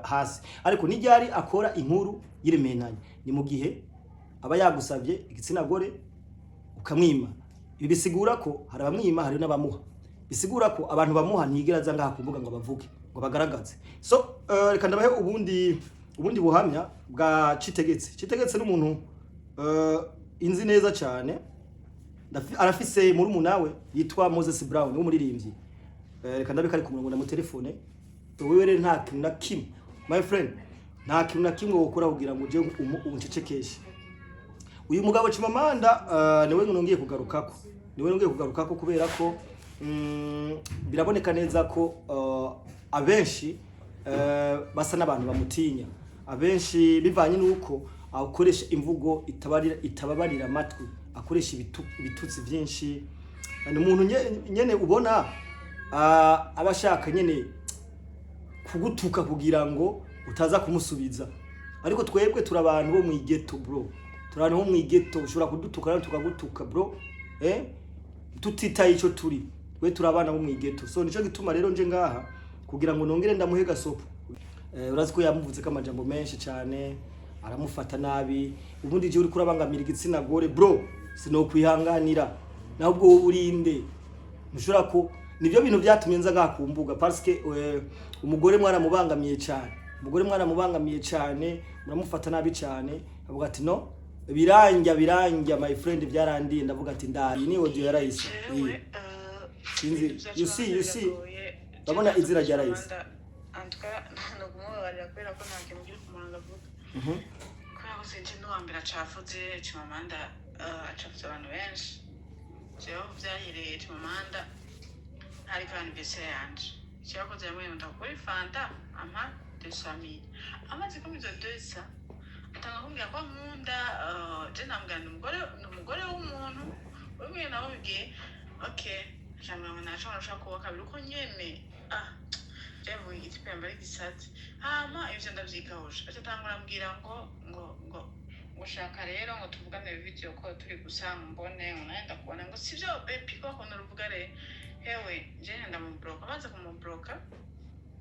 Hasi ariko n'iryari akora inkuru y'irementanya ni mu gihe aba yagusabye igitsina gore ukamwima. Ibi bisigura ko hari abamwima, hari n'abamuha. Bisigura ko abantu bamuha ntiyigera aza ngaha ku mbuga ngo bavuge, ngo bagaragaze. So reka ndabahe ubundi buhamya bwa Citegetse. Citegetse n'umuntu inzi neza cyane. Arafise murumuna we yitwa Moses Brown w'umuririmbyi. Reka ndabika ari ku murongo, ndamutelefone. Wewe rero nta kintu na kimwe, my friend, nta kintu na kimwe wokora kugira ngo uje umucecekeshe uyu mugabo Chimamanda. Niwe nongeye kugarukako, niwe nongeye kugarukako kubera ko biraboneka neza ko abenshi basa n'abantu bamutinya, abenshi bivanye n'uko akoresha imvugo itababarira amatwi, akoresha ibitutsi byinshi. Ni umuntu nyene ubona aba ashaka nyene kugutuka kugira ngo utaza kumusubiza. Ariko twebwe turi abantu bo mu igeto, bro, turi abantu bo mu igeto. Ushobora kudutuka nawe tukagutuka, bro, tutitaye ico turi. Twe turi abana bo mu igeto. So nico gituma rero nje ngaha kugira ngo nongere ndamuhe gasopo. Urazi ko yamuvuze ko amajambo menshi cyane, aramufata nabi. Ubundi je uriko urabangamira igitsina gore, bro, sinokwihanganira naho ubwo wowe urinde ntushobora ko. Nibyo bintu byatumye nza ngaha ku mbuga, parce que umugore mwaramubangamiye cyane, umugore mwaramubangamiye cyane, muramufata nabi cyane. Avuga ati: "No biranja, biranja, my friend, byarandiye." Ndavuga ati ndayi ni audio ya Raisa. Jewe Iyi. Sinzi, you see, you see, urabona izina rya Raisa. Antuka ni ukumubabarira kubera ko nta kintu kiri ku murongo avuga, kubera ko sinzi n'uwa mbere acafuze Chimamanda, acafuze abantu benshi. Jewe aho byahereye, Chimamanda ntariko anniversaire yanje, icyo yakoze, yambwiye ngo ndakugura ifanta, ampa 200 000. Amaze kumpa izo 200, atanga kumbwira ko ankunda. Je namubwira ni umugore w'umuntu wibwiye nawe bigiye okay, acambwira ngo ntashobora gushaka kuba kabiri uko nyene. Ah, jewe igiti yambara igisate, hama ivyo ndavyigahuje. Aca atangura ambwira ngo shaka rero ngo tuvugane video ko turi gusa, ngo mbone ngo nawe ndakubona, ngo sivyo baby, ko akunda uruvuga re. Hewe, je ndamubloka. Amaze kumubloka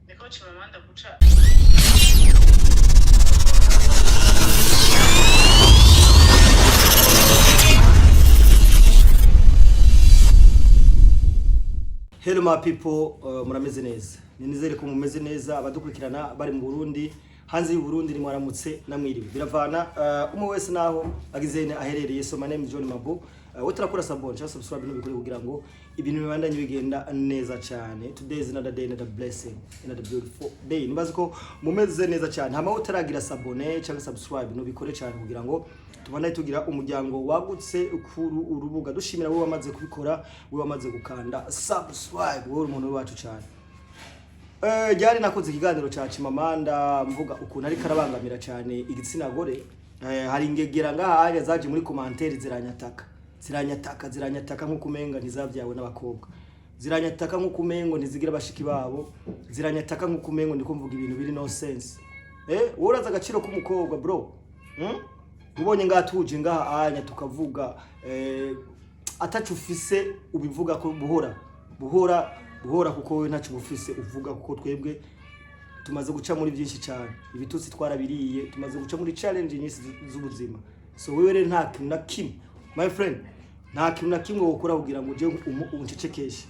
niko Chimamanda guca. Hello my people, murameze neza? Nizere ko mumeze neza. Abadukurikirana bari mu Burundi, hanze y'u Burundi, ni mwaramutse namwiriwe, biravana umwe wese naho agize aherereye. So my name is John Mabu. We turakora s'abonner cyangwa subscribe n'ubikore kugira ngo ibintu bibandanye bigenda neza cyane. Today is another day, another blessing, another beautiful day. Nibaze ko mumeze neza cyane. Hama utaragira s'abonner cyangwa subscribe, nubikore cyane kugira ngo tubandanye tugira umuryango wagutse kuri urubuga. Dushimira wowe wamaze kubikora, wowe wamaze gukanda subscribe, wowe uri umuntu wacu cyane. Ryari nakoze ikiganiro ca Chimamanda mvuga ukuntu ariko arabangamira cyane igitsina gore. Hari ingegera ngaha hariya zaje muri commentaire ziranyataka, ziranyataka, ziranyataka nk'uko umenga ntizabyawe n'abakobwa, ziranyataka nk'uko umengo ntizigira bashiki babo, ziranyataka nk'uko umengo ndiko mvuga ibintu biri no sense. Wowe urazi agaciro k'umukobwa, bro? Ubonye ngaha tuje ngaha anya tukavuga, atacu ufise ubivuga ko buhora buhora buhora, kuko wowe ntacu ufise uvuga, kuko twebwe tumaze guca muri byinshi cyane, ibitutsi twarabiriye, tumaze guca muri challenge nyinshi z'ubuzima. So wewe rero nta kintu na kimwe, my friend, nta kintu na kimwe wokora kugira ngo uje umucecekeshe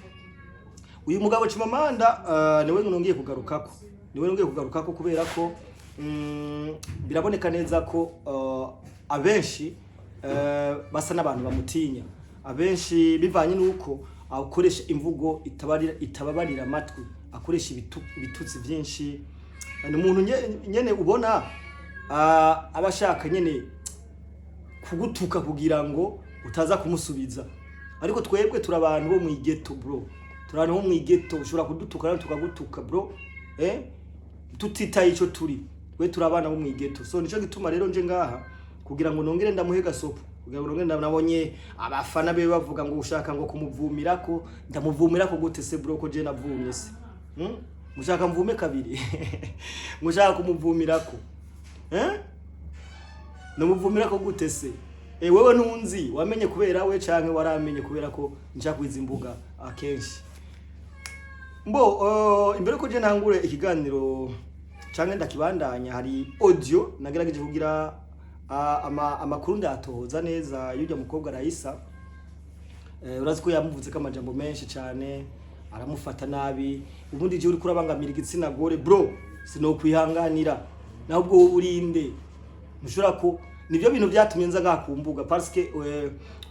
uyu mugabo Chimamanda. Niwe nongeye kugarukako, niwe nongeye kugarukako kubera ko biraboneka neza ko abenshi basa n'abantu bamutinya, abenshi bivanye n'uko akoresha imvugo itababarira amatwi, akoresha ibitutsi byinshi. Ni umuntu nyene ubona aba ashaka nyene kugutuka kugira ngo utaza kumusubiza. Ariko twebwe turi abantu bo mu igeto, bro, turi abantu bo mu igeto. Ushobora kudutuka nawe tukagutuka, bro, tutitaye ico turi. We turi abana bo mu igeto. So nico gituma rero nje ngaha kugira ngo nongere ndamuhe gasopo, kugira ngo nongere nabonye abafana be bavuga ngo ushaka ngo kumuvumirako. Ndamuvumirako gute se, bro, ko je navumye se? Mushaka mvume kabiri? Mushaka kumuvumirako, eh? Namuvumira ko gute se? Wewe ntunzi, wamenye kubera we canke waramenye kubera ko nja kwiza imbuga akenshi. Mbo imbere ko je ntangure ikiganiro. Canke ndakibandanya, hari audio nagerageje kugira amakuru ndatohoza neza y'urya mukobwa Raisa. Urazi ko yamuvuze ko amajambo menshi cyane, aramufata nabi. Ubundi je uriko urabangamira igitsina gore, bro, sinokwihanganira naho ubwo wowe urinde ntushobora ko nibyo bintu byatumye nza ngaha ku mbuga, parce que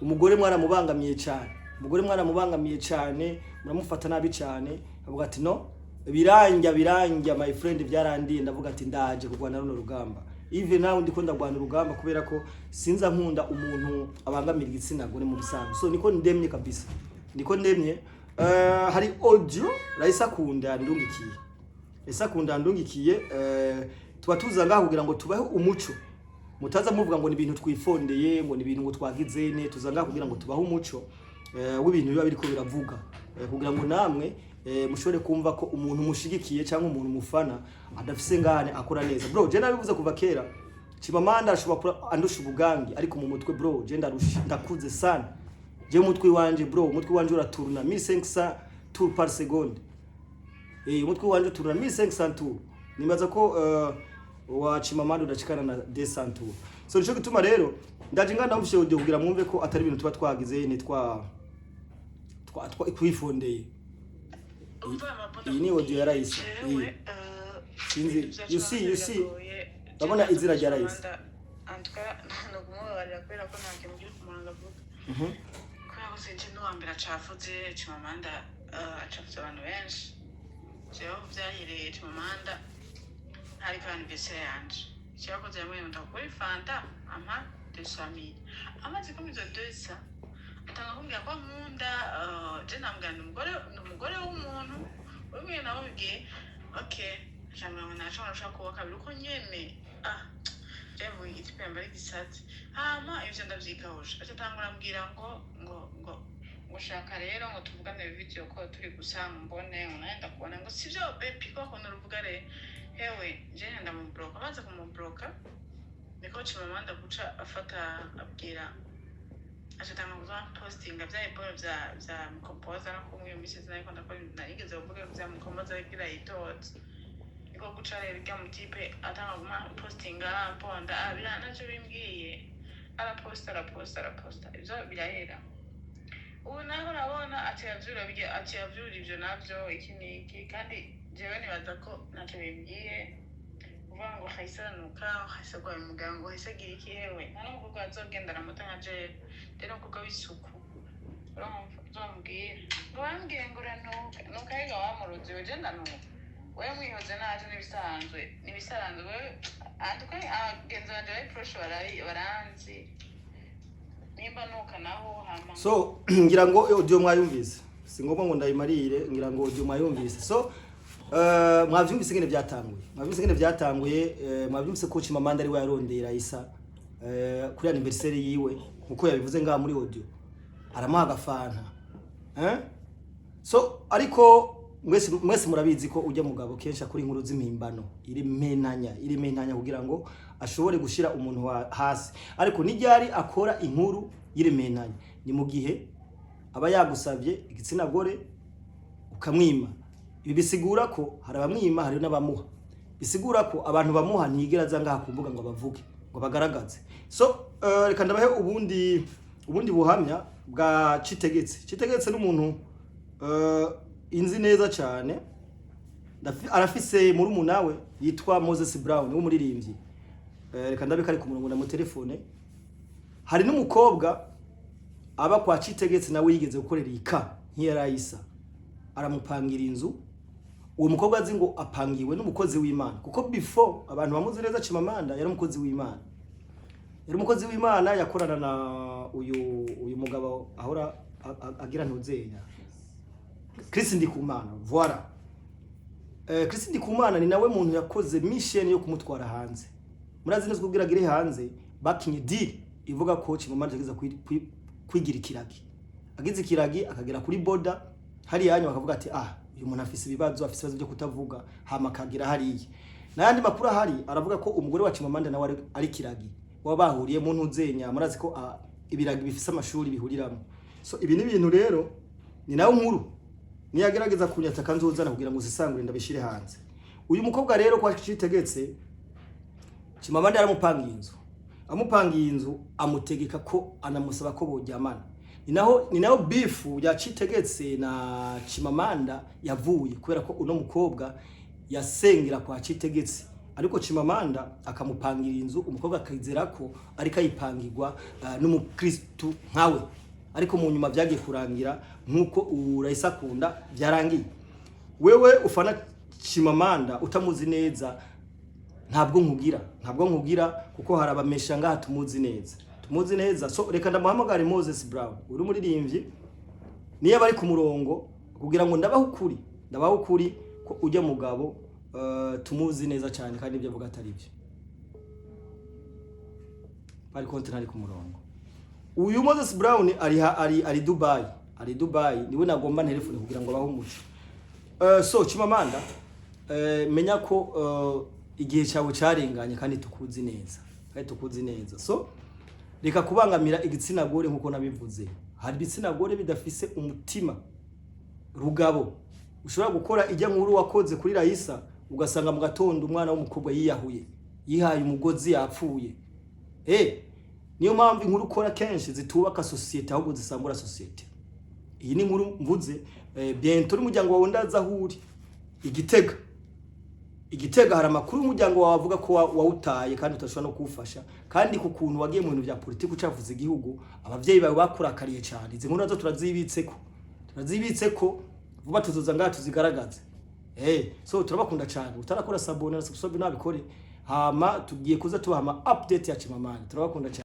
umugore mwaramubangamiye cyane, umugore mwaramubangamiye cyane, muramufata nabi cyane. Avuga ati: "No, biranja, biranja, my friend, byarandiye." Ndavuga ati: "Ndaje kurwana runo rugamba." Even nawe ndiko ndagwana urugamba kubera ko sinza nkunda umuntu abangamira igitsina gore mu bisanzwe. So niko ndemye kabisa, niko ndemye. Hari audio Raisa Kunda yandungikiye, Raisa Kunda yandungikiye. Tuba tuza ngaho kugira ngo tubahe umuco, mutaza muvuga ngo ni ibintu twifondeye, ngo ni ibintu ngo twagize ne. Tuza ngaho kugira ngo tubahe umuco w'ibintu biba biriko biravuga, kugira ngo namwe mushobore kumva ko umuntu mushigikiye cyangwa umuntu mufana adafise ngane akora neza. Bro, je nabivuze kuva kera, Chimamanda ashobora kuba andusha ubugangi, ariko mu mutwe, bro, je ndarusha, ndakuze sana. Je umutwe wanje, bro, umutwe wanje uraturuna 1500 tours par seconde. Umutwe wanje uturuna 1500 tours. Nibaza ko wa Chimamanda udashikana na 200 tours. So nico gituma rero ndaje ngana ndamufishe audio kugira mwumve ko atari ibintu tuba twagize, ni twa twifondeye. Iyi ni audio ya Raisa. Iyi. Sinzi, you see. Urabona izina rya Raisa. Ni ukumubabarira kubera ko nta kintu kiri kumurongo avuga, kubera ko sinzi n'uwa mbere acafuze Chimamanda, acafuze abantu benshi. Jewe byahereye Chimamanda hariko anniversaire yanje, icyakoze yambwiye ngo ndakugura ifanta, ampa 200 000. Amaze kumpa izo 200, atanga kumbwira ko ankunda. Je nambwira ni umugore w'umuntu ubibwiye nawe ubibwiye. Okay, acambwira ngo ntashobora gushaka kuwa kabiri uko nyene. Ah, jewe igitipe yambara igisatsi, hama ivyo ndavyigahuje. Aca atangura ambwira ngo shaka rero ngo tuvugane video ko turi gusa, ngo mbone ngo nawe ndakubona, ngo sivyo baby, ko akunda uruvuga rero. Hewe, je ndamubloka. Amaze kumubloka, niko Chimamanda guca afata abwira, aca atanga kuza postinga vya iboro vya Mukomboza. No kumwe iyo misi sinariko ndakora, narigeze kuvuga vya Mukomboza, ariko irayitoza. Niko guca rero irya mutipe atanga guma postinga mponda. Ah, biriya navyo bimbwiye, araposta, araposta, araposta, ivyo birahera. Ubu naho urabona aciye avyura aciye avyura ivyo navyo, iki n'iki. Kandi jewe nibaza ko ntacyo bimbwiye kuvuga ngo hahise aranuka, hahise agwaye umuganga, ngo hahise agira iki. Hewe, nta n'umukobwa azogendana amata nka jewe. Rero umukobwa w'isuku, urumva, uzomubwira ngo bambwiye ngo uranuka, nuka yiga wamurozi we. Je ndanuka? Wewe mwihoze naje, n'ibisanzwe, n'ibisanzwe. Wewe antuka abagenzi banje bari proche baranzi nimba nuka naho hama. So ngira ngo audio mwayumvise, si ngombwa ngo ndayimarire, ngira ngo audio mwayumvise. So mwavyumvise ingene byatanguye, mwavyumvise ingene byatanguye. Mwavyumvise ko Chimamanda ari we yarondeye Raisa kuri anniversaire yiwe, nkuko yabivuze ngaha muri audio, aramuha agafanta, eh? So ariko mwese mwese murabizi ko ujya mugabo kenshi akora inkuru z'impimbano, iri menanya, iri menanya, kugira ngo ashobore gushira umuntu wa hasi. Ariko n'iryari akora inkuru y'iremenanya? Ni mu gihe aba yagusabye igitsina gore ukamwima. Ibi bisigura ko hari abamwima, hari n'abamuha. Bisigura ko abantu bamuha ntiyigera aza ngaha ku mbuga ngo bavuge, ngo bagaragaze. So reka ndabahe ubundi buhamya bwa Citegetse. Citegetse n'umuntu inzi neza cyane. Arafise murumuna we yitwa Moses Brown w'umuririmbyi. Reka ndabe kari ku murongo na mu telefone. Hari n'umukobwa aba kwa Citegetse, nawe yigeze gukorera ika nk'iya Raisa, aramupangira inzu. Uwo mukobwa azi ngo apangiwe n'umukozi w'Imana, kuko before abantu bamuzi neza, Chimamanda yari umukozi w'Imana, yari umukozi w'Imana, yakorana na uyu mugabo ahora agira ntuzenya, Chris Ndikumana. Voilà. Chris Ndikumana ni nawe muntu yakoze mission yo kumutwara hanze. Murazi neza kugira agere hanze bakinye deal ivuga ko Chimamanda ageza kwigira ikiragi, agize ikiragi akagera kuri border hariya, hanyuma bakavuga ati: "Ah, uyu muntu afise ibibazo, afise ibibazo byo kutavuga." Hama akagera hariya. N'ayandi makuru ahari aravuga ko umugore wa Chimamanda nawe ari kiragi, baba bahuriye mu ntuzenya. Murazi ko ibiragi bifise amashuri bihuriramo. So ibi ni ibintu rero, ni nawe nkuru niyagerageza kunyataka nzozana kugira ngo zisangure ndabishire hanze. Uyu mukobwa rero kwa Citegetse, Chimamanda yaramupangiye inzu, amupangiye inzu, amutegeka ko anamusaba ko boryamana. Ni naho beef ya Citegetse na Chimamanda yavuye, kubera ko uno mukobwa yasengera kwa Citegetse, ariko Chimamanda akamupangira inzu, umukobwa akizera ko ariko ayipangirwa n'umukristu nkawe. Ariko mu nyuma byagiye kurangira nk'uko urahise akunda byarangiye. Wewe ufana Chimamanda utamuzi neza, ntabwo nkugira kuko hari abamesha ngaha tumuzi neza, tumuzi neza. So reka ndamuhamagare Moses Brown, uri umuririmbyi, niyo bari ku murongo kugira ngo ndabaho ukuri, ndabaho ukuri ko ujya mugabo tumuzi neza cyane, kandi ibyo avuga atari byo. Bari konti ntari ku murongo. Uyu Moses Brown ari Dubai, ari Dubai, niwe nagomba telefone kugira ngo abaho umuco. So Chimamanda, menya ko igihe cyawe cyarenganye, kandi tukuzi neza, kandi tukuzi neza. So reka kubangamira igitsina gore. Nkuko nabivuze, hari ibitsina gore bidafise umutima rugabo. Ushobora gukora ijya nkuru wakoze kuri Raisa, ugasanga mu gatondo umwana w'umukobwa yiyahuye, yihaye umugozi, yapfuye. Niyo mpamvu inkuru ukora kenshi zitubaka sosiyete, ahubwo zisambura sosiyete. Iyi ni inkuru mvuze. Bientôt n'umuryango wawe ndaza aho uri Igitega. Igitega hari amakuru y'umuryango wawe avuga ko wawutaye kandi utashobora no kuwufasha, kandi ku kuntu wagiye mu bintu bya politiki ucavuza igihugu, abavyeyi bawe bakurakariye cyane. Izi nkuru nazo turazibitseko, turazibitseko, vuba tuzoza ngaha tuzigaragaze. So turabakunda cyane. Utarakora s'abonner na subscribe nabikore, hama tugiye kuza tubaha ama update ya Chimamanda. Turabakunda cyane.